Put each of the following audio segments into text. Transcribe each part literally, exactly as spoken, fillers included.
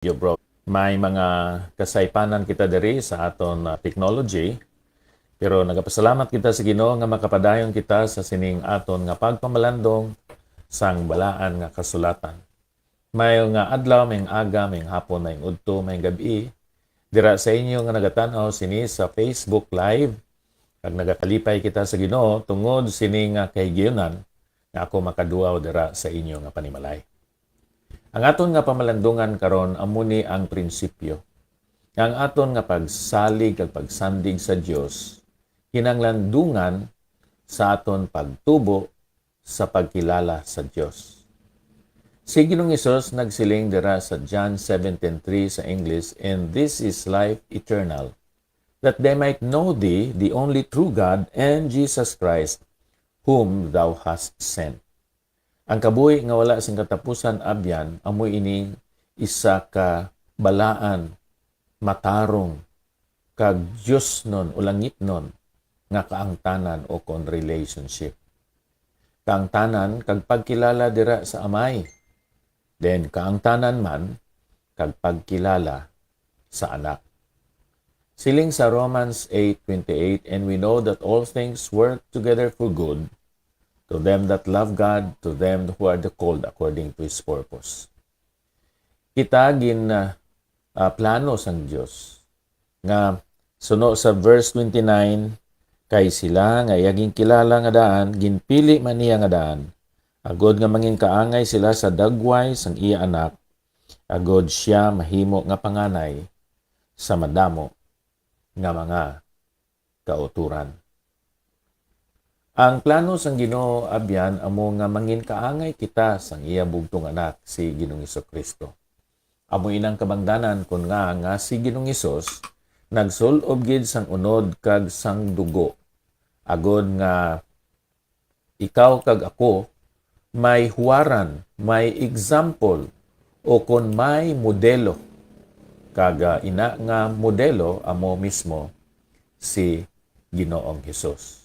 Yo, bro. May mga kasaypanan kita diri sa aton, ah, technology, pero nagapasalamat kita sa Ginoo nga makapadayon kita sa sining aton nga pagpamalandong sang balaan nga kasulatan. May nga adlaw, may aga, may hapon, may udto, may gabi, dira sa inyo nga nagatan-aw sini sa Facebook Live, kag nagakalipay kita sa Ginoo tungod sini nga kahigayunan nga ako makaduaw dira sa inyo nga panimalay. Ang aton nga pamalandungan karon amo ni ang prinsipyo nga ang aton nga pagsalig kag pagsandig sa Dios kinahanglan dungan sa aton pagtubo sa pagkilala sa Dios. Si Ginoong Hesus nagsiling dira sa John seventeen three sa English, "And this is life eternal, that they might know thee, the only true God, and Jesus Christ, whom thou hast sent." Ang kabuhi nga wala sing katapusan, abyan, amo ini isa ka balaan, matarong, kag diosnon o langitnon nga kaangtanan o kon relationship. Kaangtanan kag pagkilala dira sa Amay, then kaangtanan man kag pagkilala sa Anak. Siling sa Romans eight twenty-eight, "And we know that all things work together for good to them that love God, to them who are the called according to His purpose." Kita gin, ah, ah, plano sang Dios nga suno sa verse twenty-nine, "Kay sila nga iya ginkilala nga daan, ginpili man niya nga daan, agod nga mangin kaangay sila sa dagway sang iya Anak, agod sia mahimo nga panganay sa madamo nga mga kautoran." Ang plano sang Ginoo, abyan, amo nga mangin kaangay kita sang iya bugtong Anak, si Ginoong Jesu-Cristo. Amo inang kabangdanan kon nga, nga si Ginoong Hesus nagsul-ob gid sang unod kag sang dugo, agod nga ikaw kag ako may huwaran, may example, o kon may modelo. Kag, ah, ina nga modelo amo mismo si Ginoong Hesus.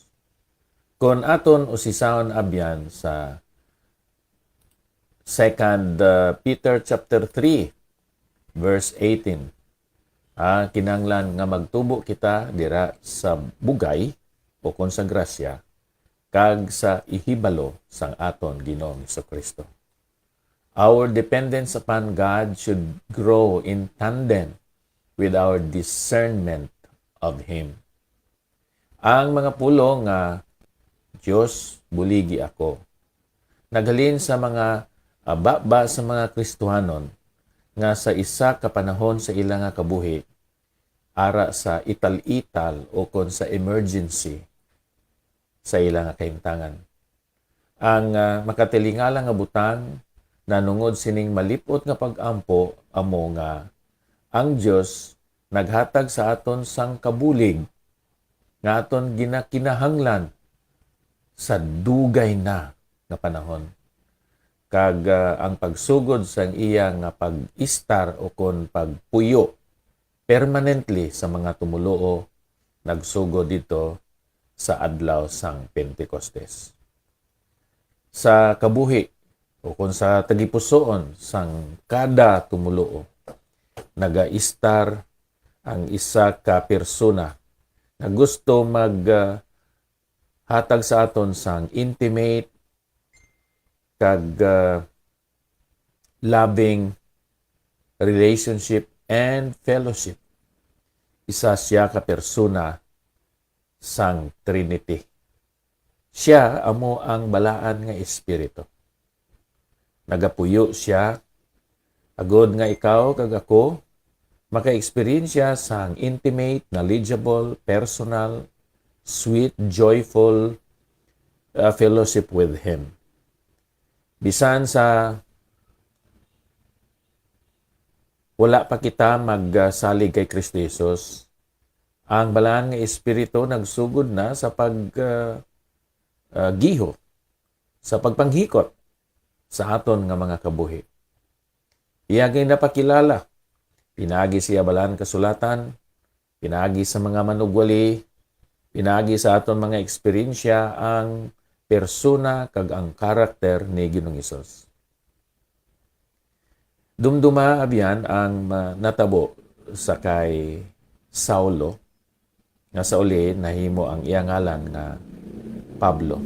Kon aton usisahon, abyan, sa Second, uh, Peter chapter three, verse eighteen. Ah, kinahanglan nga magtubo kita dira sa bugay o kon sa grasya kag sa ihibalo sang aton Ginoong Jesu-Cristo. Our dependence upon God should grow in tandem with our discernment of Him. Ang mga pulong nga, "Dios, buligi ako," naghalin sa mga, ah, baba sa mga Kristohanon nga sa isa ka panahon sa ila nga kabuhi, ara sa ital-ital o kon sa emergency sa ila nga kahimtangan. Ang, ah, makatilingala nga butang nanungod sining malip-ot nga pag-ampo amo nga ang Dios naghatag sa aton sang kabulig nga aton ginakinahanglan sa dugay na nga panahon. Kag, ah, ang pagsugod sang iya nga pag-istar ukon pagpuyo permanently sa mga tumoluo nagsugod didto sa adlaw sang Pentecostes. Sa kabuhi, ukon sa tagipusoon sang kada tumoluo, nagaistar ang isa ka persona nga gusto mag, ah, hatag sa aton sang intimate kag, ah, loving relationship and fellowship. Isa sia ka persona sang Trinity. Sia amo ang balaan nga Espiritu. Nagapuyo sia agod nga ikaw kag ako maka-eksperyensya sang intimate, knowledgeable, personal, sweet, joyful, uh, fellowship with Him. Bisan sa wala pa kita magsalig kay Kristo Jesus, ang Balaan nga Espiritu nagsugod na sa pag, uh, uh, giho, sa pagpanghikot sa aton nga mga kabuhi. Iya ginapakilala pinaagi sa iya Balaan Kasulatan, pinaagi sa mga manugwali, pinaagi sa aton mga eksperyensya ang persona kag ang karakter ni Ginoong Hesus. Dumduma, abyan, ang ma-, natabo sa kay Saulo, nga sa uli nahimo ang iya ngalan nga Pablo.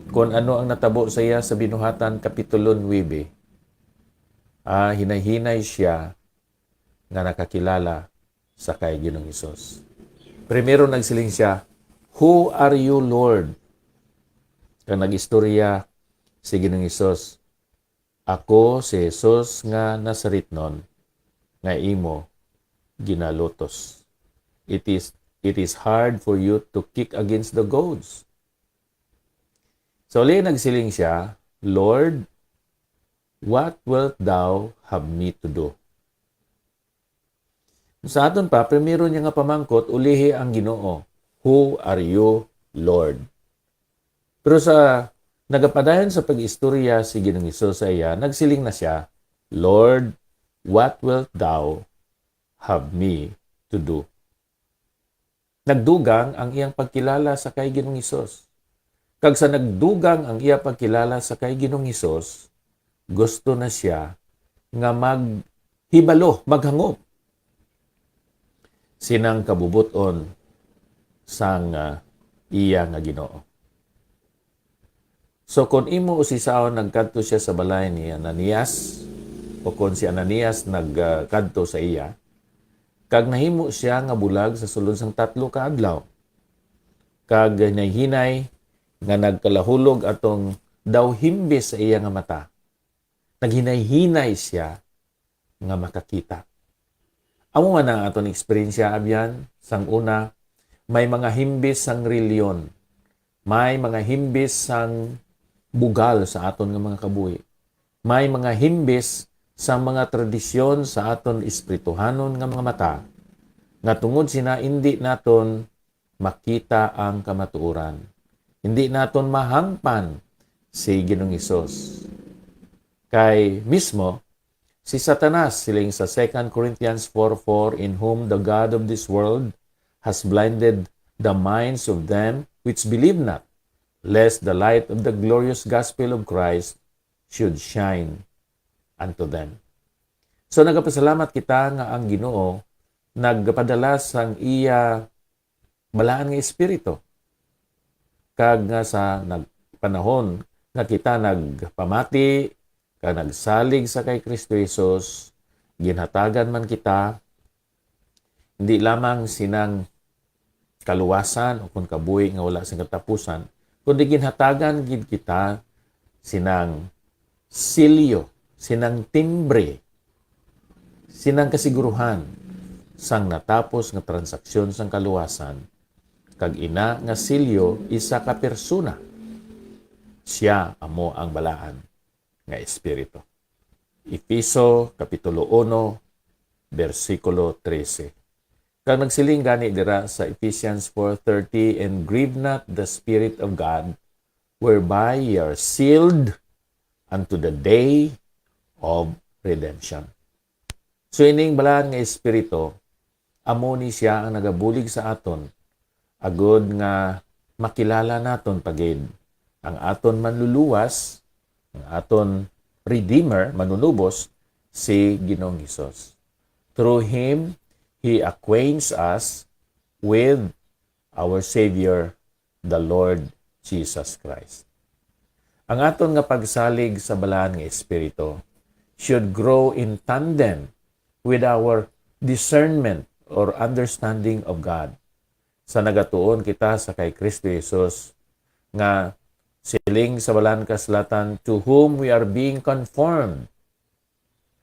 Kon ano ang natabo sa iya sa Binuhatan Kapitulo nuebe, ah, hinay-hinay siya nga nakakilala sa kay Ginoong Hesus. Primero nagsiling siya, "Who are you, Lord?" Kag nag-istorya si Ginoong Hesus, "Ako si Jesus nga Nazaretnon nga imo ginalutos. It is, it is hard for you to kick against the goads." So, uli nagsiling siya, "Lord, what wilt thou have me to do?" Sa aton pa, primero niya nga pamangkot, ulihi ang Ginoo, "Who are you, Lord?" Pero sa nagapadayon sa pag-istorya si Ginoong Hesus sa iya, nagsiling na siya, "Lord, what wilt thou have me to do?" Nagdugang ang iyang pagkilala sa kay Ginoong Hesus. Kag sa nagdugang ang iya pagkilala sa kay Ginoong Hesus, gusto na siya nga maghibalo, maghangop sinang kabubot-on sang, ah, iya nga Ginoo. So, kon imo usisaon, nagkadto siya sa balay ni Ananias, o kon si Ananias nagkadto sa iya, kag nahimo siya nga bulag sa sulod sang tatlo ka adlaw, kag hinay-hinay nga nagkalahulog atong daw himbis sa iya nga mata, naghinay-hinay siya nga makakita. Amo man ang aton eksperyensya, abyan. Sang una, may mga himbis sang reliyon, may mga himbis sang bugal sa aton nga mga kabuhi, may mga himbis sang mga tradisyon sa aton espirituhanon nga mga mata, nga tungod sina indi naton makita ang kamatuoran. Hindi naton mahangpan si Ginoong Hesus. Kay mismo, si Satanas, siling sa Second Corinthians four four, "In whom the God of this world has blinded the minds of them which believe not, lest the light of the glorious gospel of Christ should shine unto them." So, nagapasalamat kita nga ang Ginoo nagpadala sang iya balaan nga Espiritu. Kag nga sa nag-, panahon nga kita nagpamati kag nagsalig sa kay Kristo Jesus, ginhatagan man kita, hindi lamang sinang kaluwasan o kon kabuhi nga wala sing katapusan, kundi ginhatagan gid kita sinang silyo, sinang timbre, sinang kasiguruhan sang natapos nga transaksyon sang kaluwasan, kag ina nga silyo isa ka persona, sia amo ang balaan nga Espiritu. Efeso Kapitulo uno, bersikulo trese. Kag nagsiling gani dira sa Ephesians four thirty, "And grieve not the Spirit of God, whereby ye are sealed unto the day of redemption." So, ining balaan nga Espiritu, amo ni siya ang nagabulig sa aton, agud nga makilala naton pa gid ang aton Manluluwas, ang aton Redeemer, Manunubos, si Ginoong Hesus. Through him, he acquaints us with our Savior, the Lord Jesus Christ. Ang aton nga pagsalig sa Balaan nga Espiritu should grow in tandem with our discernment or understanding of God. Sa nagatuon kita sa kay Kristo Jesus, nga siling sa Balaan Kasulatan, "To whom we are being conformed."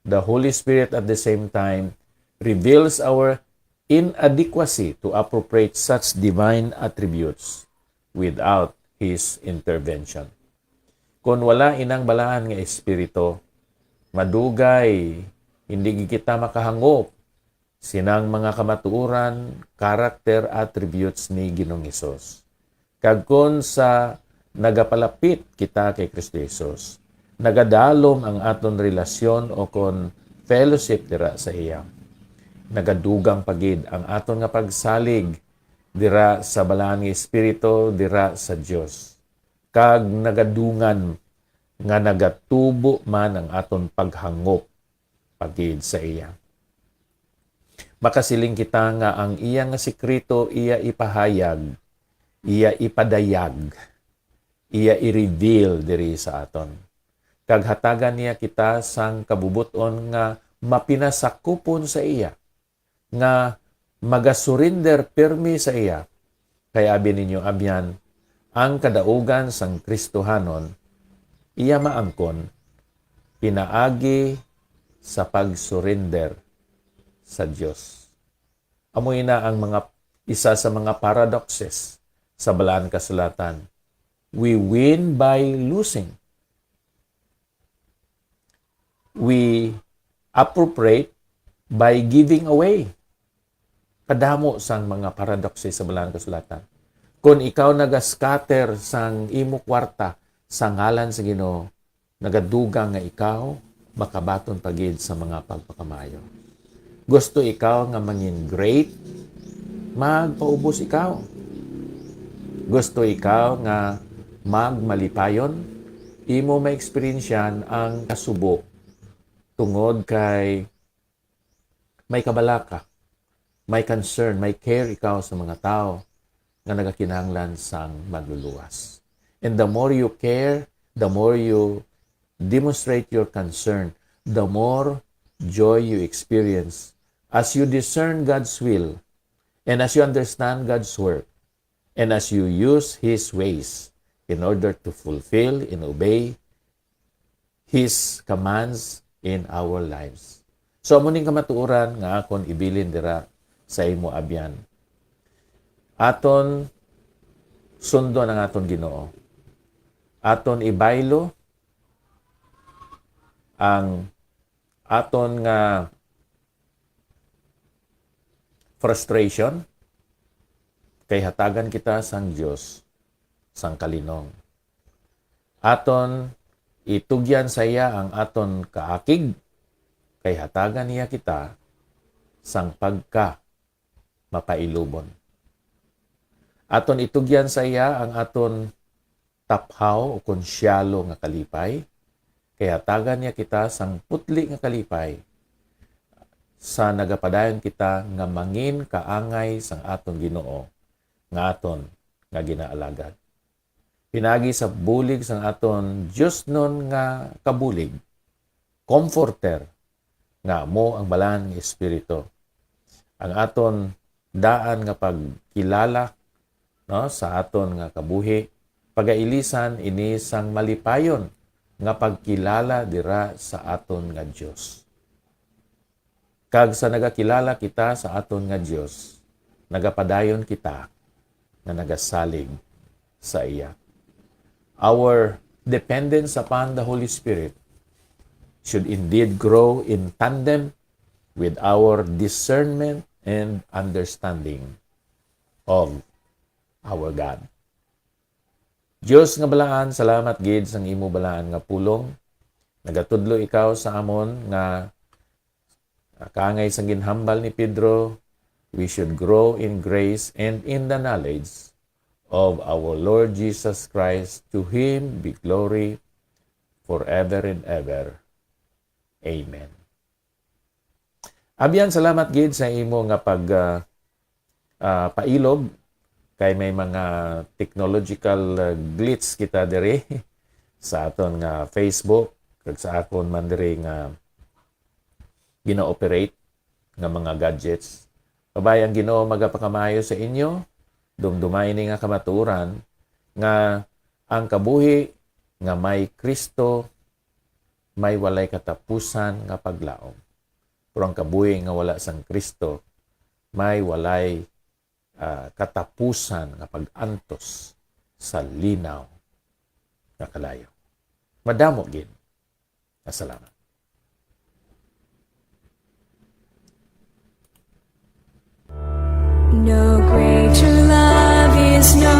The Holy Spirit at the same time reveals our inadequacy to appropriate such divine attributes without His intervention. Kon wala inang Balaan nga Espiritu, madugay hindi gid kita makahangop sinang mga kamatuoran, character attributes ni Ginoong Hesus. Kag kon sa nagapalapit kita kay Kristo Jesus, nagadalom ang aton relasyon o kon fellowship dira sa iya, nagadugang pa gid ang aton nga pagsalig dira sa Balaan nga Espiritu, dira sa Dios, kag nagadungan nga nagatubo man ang aton paghangop pa gid sa iya. Makasiling kita nga ang iya nga sikreto iya ipahayag, iya ipadayag, iya i-reveal diri sa aton. Kag hatagan niya kita sang kabubot-on nga mapinasakupon sa iya, nga magasurinder pirmi sa iya. Kay abi ninyo, abyan, ang kadaugan sang Kristohanon, iya maangkon, pinaagi sa pagsurinder sa Dios. Amo ina ang mga, isa sa mga paradoxes sa Balaan Kasulatan. We win by losing. We appropriate by giving away. Kadamo sang mga paradoxes sa Balaan Kasulatan. Kung ikaw nagascatter sang imo kwarta sa ngalan sa Ginoo, nagadugang nga ikaw makabaton pa gid sa mga pagpakamaayo. Gusto ikaw nga mangin great? Magpaubos ikaw. Gusto ikaw nga magmalipayon? Imo maeksperiensyahan ang kasubo tungod kay may kabalaka, may concern, may care ikaw sa mga tawo nga nagakinahanglan sang manluluwas. And the more you care, the more you demonstrate your concern, the more joy you experience as you discern God's will and as you understand God's work and as you use His ways in order to fulfill and obey His commands in our lives. So, amo ning kamatuoran nga akon ibilin dira sa imo, abyan. Aton sundon ang aton Ginoo. Aton ibaylo ang aton nga frustration, kay hatagan kita sang Dios sang kalinong. Aton itugyan sa iya ang aton kaakig, kay hatagan niya kita sang pagka mapailubon. Aton itugyan sa iya ang aton taphaw o kon siyalo nga kalipay, kay hatagan niya kita sang putli nga kalipay, sa nagapadayon kita nga mangin kaangay sang aton Ginoo nga aton nga ginaalagad. Pinagi sa bulig sang aton diosnon nga kabulig, Comforter, nga amo ang Balaan nga Espiritu. Ang aton daan nga pagkilala, no, sa aton nga kabuhi, pagailisan ini sang malipayon nga pagkilala dira sa aton nga Dios. Kag sa nagakilala kita sa aton nga Dios, nagapadayon kita nga nagasalig sa iya. Our dependence upon the Holy Spirit should indeed grow in tandem with our discernment and understanding of our God. Dios nga balaan, salamat gid sang imo balaan nga pulong. Nagatudlo ikaw sa amon nga, ah, kaangay sang ginhambal ni Pedro, we should grow in grace and in the knowledge of our Lord Jesus Christ. To him be glory forever and ever. Amen. Abyan, salamat gid sa imo nga pag, ah, ah, pailog, kay may mga technological, ah, glitch kita diri sa aton nga Facebook, kag sa akon man diri nga gina-operate nga mga gadgets. Kabay, ang Ginoo magapakamaayo sa inyo. Dumdumay ni nga kamatuoran nga ang kabuhi nga may Kristo may walay katapusan nga paglaom. Pero ang kabuhi nga wala sang Kristo may walay, ah, katapusan nga pag-antos sa linaw nga kalayo. Madamo gid. Salamat. No greater love is no